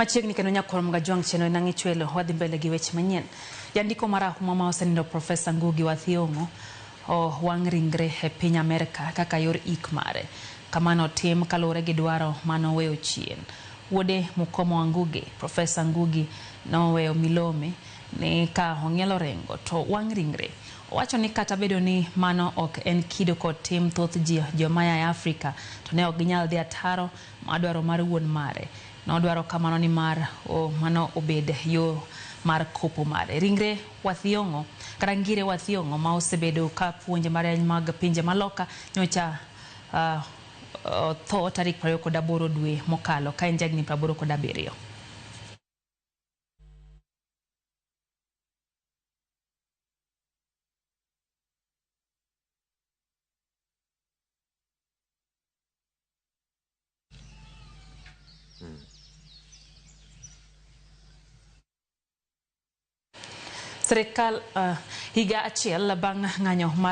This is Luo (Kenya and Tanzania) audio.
Machiegni kendo nyakwar Mgajwang' cheno en ang'e chwelo wadhi mbele gi weche manyien. Jandiko marahuma ma osenindo Profesa Ngugi wa Thiong'o owang' ringre e piny Amerka kaka yor ik mare. Kamano otim kaluwore gi dwaro manoweyo chien. Wuode Mukomo wa Ngugi, Profesa Ngugi noweyo milome ni ka ong'ielo orengo to wang' ringre. Owacho ni kata bedo ni mano ok en kido kod tim thoth ji joma ya e Afrika to ne ok ginyal dhi ataro mar dwaro mar wuon mare. Nodwaro kamano ni mar mano obed yo mar kopo mare. Ringre wa Thiong'o kata Ngire wa Thiong'o ma osebedo ka puonje marieny mag pinje maloka nyocha otho tarik 28 dwe mokalo ka en jahigni 87. Sirikal higa achiel bang' ng'anyo mar